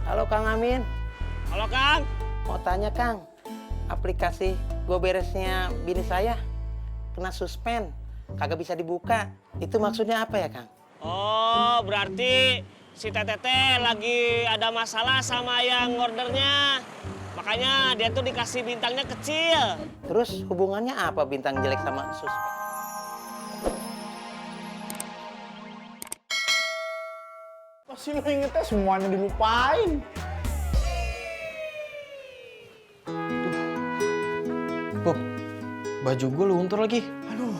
Halo Kang Amin. Halo Kang. Mau tanya Kang, aplikasi Go Beresnya bini saya kena suspend, kagak bisa dibuka. Itu maksudnya apa ya Kang? Oh, berarti si Tetete lagi ada masalah sama yang ordernya. Makanya dia tuh dikasih bintangnya kecil. Terus hubungannya apa bintang jelek sama suspend? Masih lo ingetnya semuanya dilupain. Bob, baju gue luntur lagi. Aduh,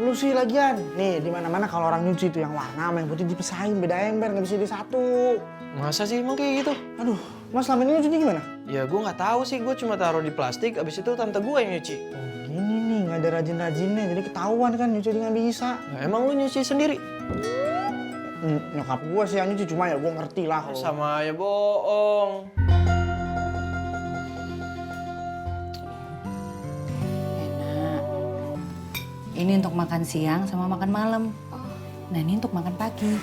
lu sih lagian. Nih, di mana-mana kalau orang nyuci itu yang warna sama yang putih dipisahin, beda ember, nggak bisa jadi satu. Masa sih emang kayak gitu? Aduh, Mas selama ini nyucinya gimana? Ya gue nggak tahu sih, gue cuma taruh di plastik, abis itu tante gue yang nyuci. Oh, gini nih, nggak ada rajin-rajinnya, jadi ketahuan kan nyuci nggak bisa. Nah, emang lu nyuci sendiri? Nyokap gua sih yang nyuci, cuma ya gua ngerti lah kalau... Sama aja bohong. Enak. Ini untuk makan siang sama makan malam. Nah ini untuk makan pagi.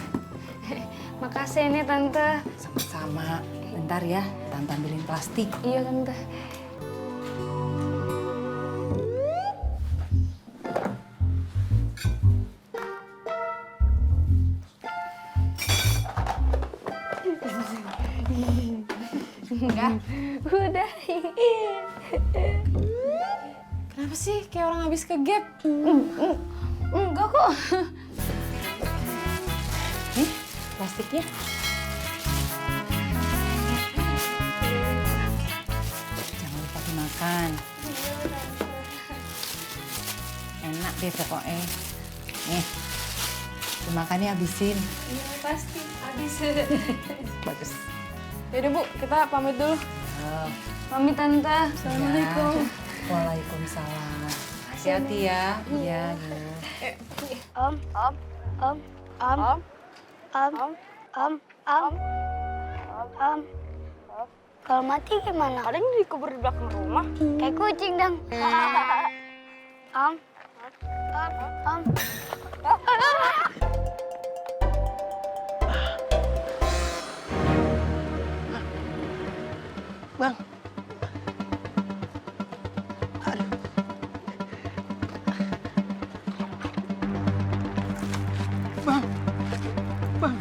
Makasih nih Tante. Sama-sama. Bentar ya, Tante ambilin plastik. Iya Tante. Udah. Kenapa sih kayak orang habis ke gap? Enggak kok. Nih, plastiknya. Jangan lupa dimakan. Enak deh pokoknya. Nih, dimakannya habisin. Iya pasti habis. Bagus. Yaudah Bu, kita pamit dulu. Oh, Pamit Tante. Assalamualaikum. ya. Waalaikumsalam. Hati-hati ya. Iya, gitu. Om. Kalau mati gimana? Ada yang dikubur di belakang rumah. Kayak kucing dong. Om. Bang. Aduh. Bang. Bang.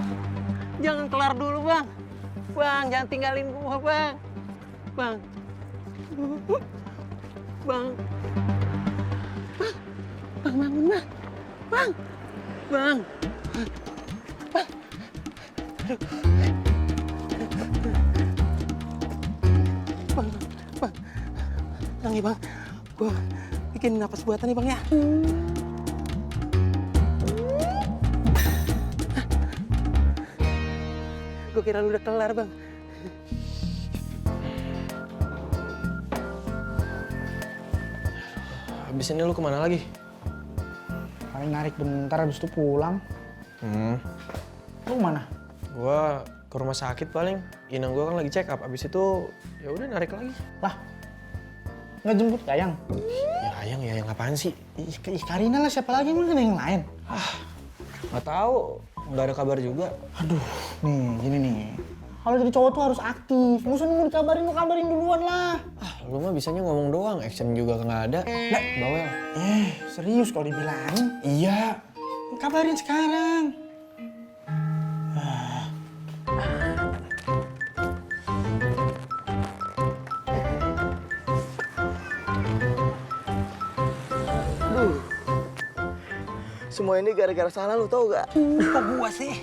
Jangan kelar dulu, Bang. Bang, jangan tinggalin gua, Bang. Bang. Bang. Bang, bangun, Bang. Bang. Bang. Bang. Aduh. Bang, bang, bang nih bang, gua bikin napas buatan nih bang ya. Gua kira lu udah kelar bang. Habis ini lu kemana lagi? Paling narik bentar, habis itu pulang. Lu mana? Gua ke rumah sakit paling. Inang gua kan lagi check up. Abis itu ya udah narik lagi. Lah, nggak jemput Yayang? Ya yang apaan sih? Ih, Karina lah, siapa lagi? Emang ada yang lain? Nggak tahu, nggak ada kabar juga. Aduh, nih, gini nih. Kalau jadi cowok tuh harus aktif. Nggak usah nunggu dikabarin, lu kabarin duluan lah. Lu mah bisanya ngomong doang, action juga nggak ada. Nah, bawel. Serius kalau dibilangin? Iya. Kabarin sekarang. Aduh, semua ini gara-gara salah lu tau gak? Kok gua sih?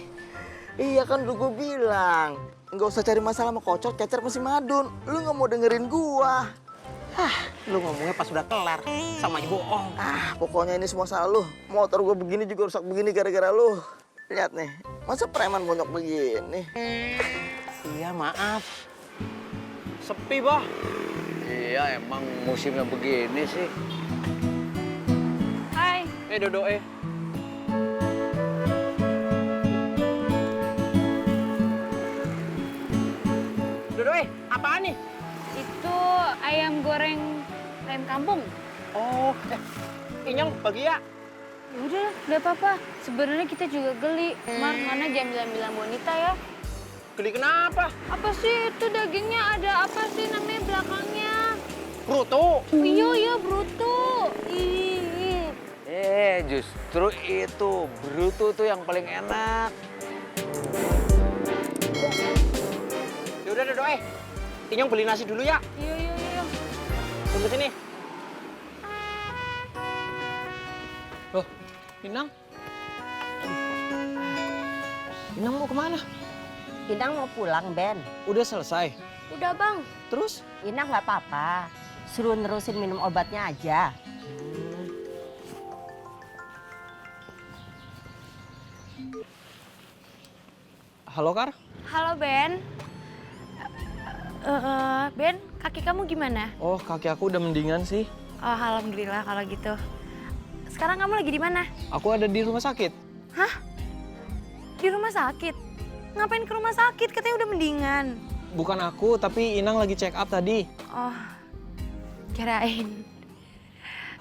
Iya kan udah gue bilang, nggak usah cari masalah sama kocok, cacar masih madun. Lu nggak mau dengerin gua. Lu ngomongnya pas udah kelar, sama ibu bohong. Pokoknya ini semua salah lu. Motor gue begini juga rusak begini gara-gara lu. Lihat nih, masa preman bonyok begini? Iya maaf. Sepi, Bah. Iya, emang musimnya begini sih. Hai. Dodo, Dodo, apaan nih? Itu ayam goreng ayam kampung. Oh, Inyong bagi ya. Ya udah, nggak apa-apa. Sebenarnya kita juga geli. Mar, mana jam-jambilan wanita ya? Geli kenapa? Apa sih itu dagingnya ada apa sih namanya belakangnya? Bruto. Iya, bruto. Ih. Justru itu. Bruto tuh yang paling enak. Yaudah, Doe. Inyong beli nasi dulu ya. Iya. Tunggu sini. Loh, Inang? Inang mau kemana? Inang mau pulang, Ben. Udah selesai. Udah, Bang. Terus? Inang nggak apa-apa. Suruh nerusin minum obatnya aja. Halo, Kar? Halo, Ben. Ben, kaki kamu gimana? Oh, kaki aku udah mendingan sih. Oh, alhamdulillah kalau gitu. Sekarang kamu lagi di mana? Aku ada di rumah sakit. Hah? Di rumah sakit? Ngapain ke rumah sakit? Katanya udah mendingan. Bukan aku, tapi Inang lagi check up tadi. Oh, kirain.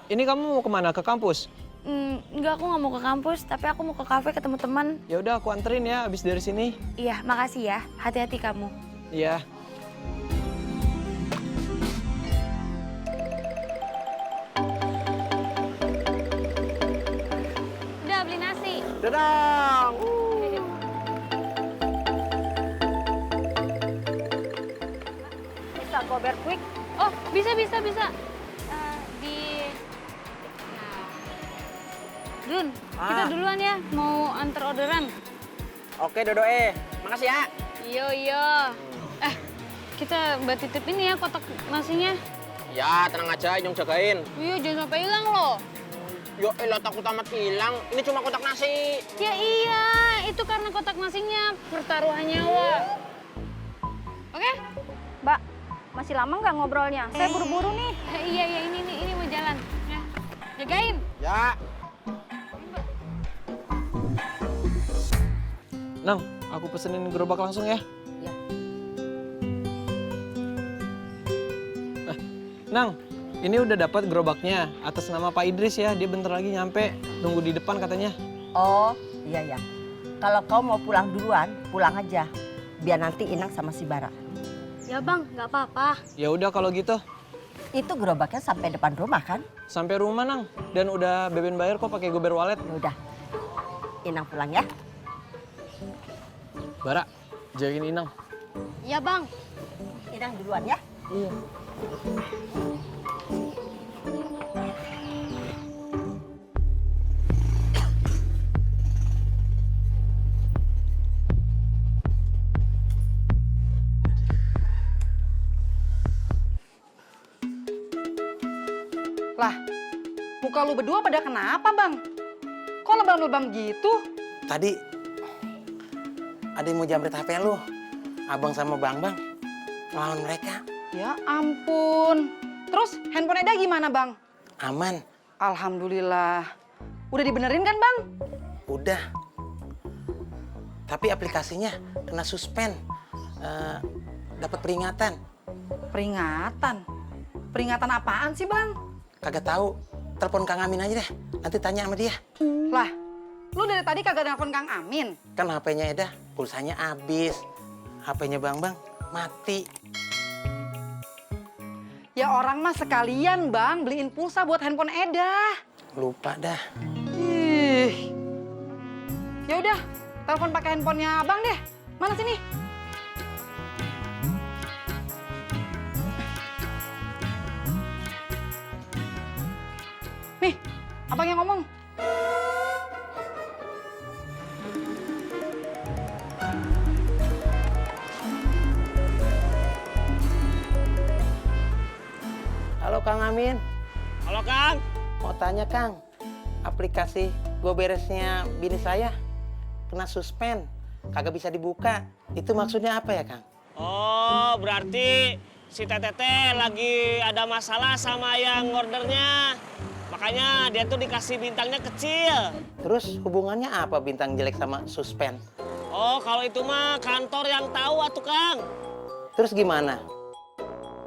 Ini kamu mau kemana? Ke kampus? Enggak, aku nggak mau ke kampus, tapi aku mau ke kafe ketemu teman. Ya udah, aku anterin ya abis dari sini. Iya, makasih ya. Hati-hati kamu. Iya. Udah beli nasi. Dadah. Bisa gober quick. Oh, bisa. Di... Dun, kita duluan ya. Mau antar orderan. Oke, Dodoe. Makasih ya. Iya. Kita buat titip ini ya kotak nasinya. Ya, tenang aja, Inyong jagain. Iya, jangan sampai hilang loh. Yo, elah takut amat hilang. Ini cuma kotak nasi. Ya iya, itu karena kotak nasinya pertaruhan nyawa. Oke? Mbak, masih lama nggak ngobrolnya? Saya buru-buru nih. Iya, ini mau jalan. Ya. Jagain. Ya. Nang, aku pesenin gerobak langsung ya. Iya. Nang, ini udah dapat gerobaknya atas nama Pak Idris ya. Dia bentar lagi nyampe. Tunggu di depan katanya. Oh, iya. Kalau kau mau pulang duluan, pulang aja. Biar nanti Inang sama si Bara. Ya bang, nggak apa-apa. Ya udah kalau gitu. Itu gerobaknya sampai depan rumah kan? Sampai rumah, Nang. Dan udah Beben bayar kok pakai gober wallet. Ya udah. Inang pulang ya. Bara, jagain Inang. Ya bang. Inang duluan ya. Iya. Lah, muka lu berdua pada kenapa, Bang? Kok lebam-lebam gitu? Tadi ada yang mau jamret HP lu. Abang sama Bang ngelawan mereka. Ya ampun. Terus handphone Eda gimana, Bang? Aman. Alhamdulillah. Udah dibenerin kan, Bang? Udah. Tapi aplikasinya kena suspend. Dapat peringatan. Peringatan? Peringatan apaan sih, Bang? Kagak tahu. Telepon Kang Amin aja deh. Nanti tanya sama dia. Lah, lu dari tadi kagak nelfon Kang Amin. Kan HP-nya Eda pulsanya habis. HP-nya Bang mati. Ya orang mah sekalian, Bang, beliin pulsa buat handphone Eda. Lupa dah. Ih. Ya udah, telepon pakai handphonenya Abang deh. Mana sini? Nih, Abang yang ngomong. Halo Kang Amin. Halo Kang. Mau tanya Kang, aplikasi Goberesnya bini saya kena suspend, kagak bisa dibuka. Itu maksudnya apa ya Kang? Oh, berarti si Teteh lagi ada masalah sama yang ordernya. Makanya dia tuh dikasih bintangnya kecil. Terus hubungannya apa bintang jelek sama suspend? Oh, kalau itu mah kantor yang tahu atuh Kang. Terus gimana?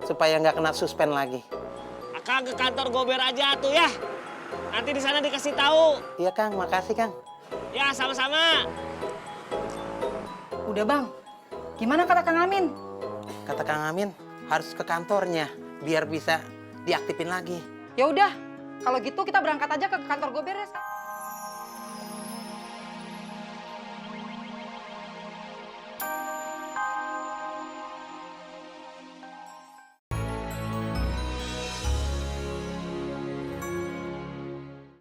Supaya nggak kena suspend lagi. Akang ke kantor Gober aja tuh ya. Nanti di sana dikasih tahu. Iya Kang, makasih Kang. Ya, sama-sama. Udah Bang, Gimana kata Kang Amin? Kata Kang Amin harus ke kantornya biar bisa diaktifin lagi. Ya udah, kalau gitu kita berangkat aja ke kantor Goberes.